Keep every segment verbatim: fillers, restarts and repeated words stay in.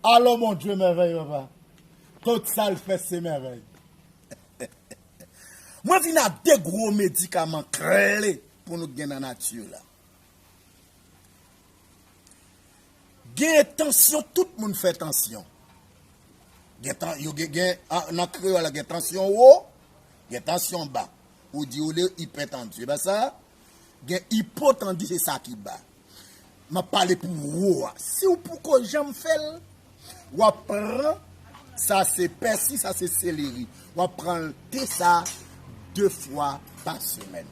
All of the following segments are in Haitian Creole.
Alò Bondye mèvèy, papa. Tout sa l fè se mèvèy. Mwen vin ak de gwo medikaman kle pou nou gen nan nati la. Gen tansyon, tout moun fè tansyon. Gen tan, yo gen, gen, a, nan kreyòl la, gen tansyon wo, gen tansyon ba. Ou di ou le ipètandi. E pa sa, gen ipotandi, se sa ki ba. M ap pale pou wo a. Si w poko janm fè l, w ap pran, sa se pèsi, sa se seleri. W ap pran te sa de fwa pa semèn.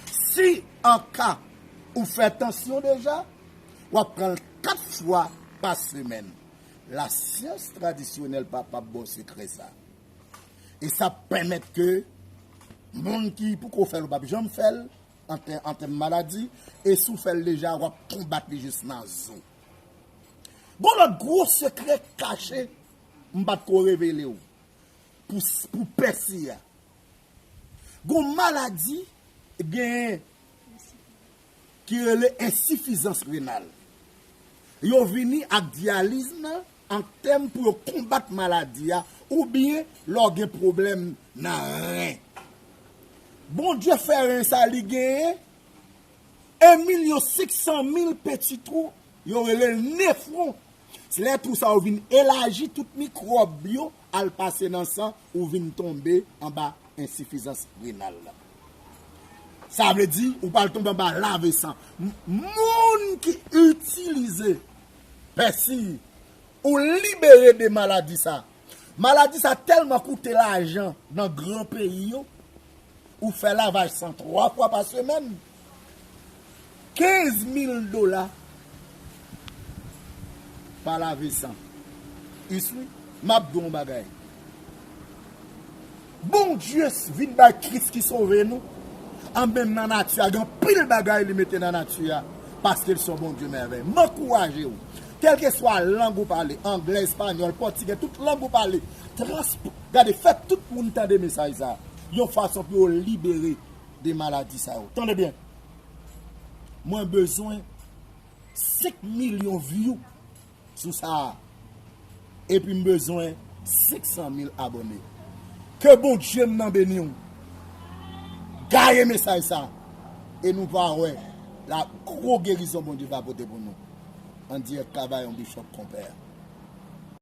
Si an ka ou fè tansyon deja, w ap pran l kat fwa pa semèn. Lasyans tradisyonèl pa p ap ba w sekrè sa. E sa pèmèt ke moun ki poko fè l, ou p ap janm fè l, an tè-, an tèm maladi, e si w fè l deja, w ap konbat li jis nan zo. Gon lòt gwo sekrè kache, m pa t ko revele w, pou, pou pèsi a. Gon maladi genyen ki rele ensifizans renal. Yo vini ak dyaliz nan an tèm pou yo konbat maladi a, oubyen lè w gen pwoblèm nan ren. Bondye fè ren sa li genyen en milyon senk san mil peti twou, yo rele l nefwon. Se lè twou sa yo vin elaji, tout mikwòb yo al pase nan san, ou vin tonbe anba ensifizans renal la. Sa vle di, ou pral tonbe anba lave san. M-, moun ki itilize pèsi, ou libere de maladi sa. Maladi sa tèlman koute lajan nan gran peyi yo, ou fè lavaj san twa fwa pa semèn, kenz mil dola pa lave san. Wi, m ap di w yon bagay. Bondye vin bay Kris ki sove nou. An menm nan nati a, gen anpil bagay li mete nan nati a, paske l se yon Bondye mèvèy. M ankouraje w, kèlkeswa lang ou pale, anglè, espanyòl, pòtigè, tout lang ou pale, trans-, gade, fè tout moun tande mesaj sa, yon fason pou yo libere de maladi sa yo. Tande byen, mwen bezwen senk milyon view sou sa a. Epi m bezwen senk san mil abòne. Ke Bondye m nan beni w. Gaye mesaj sa. E nou va wè la gwo gerizon Bondye va pote pou nou. An dirèk Kavayon Bishop Konpè.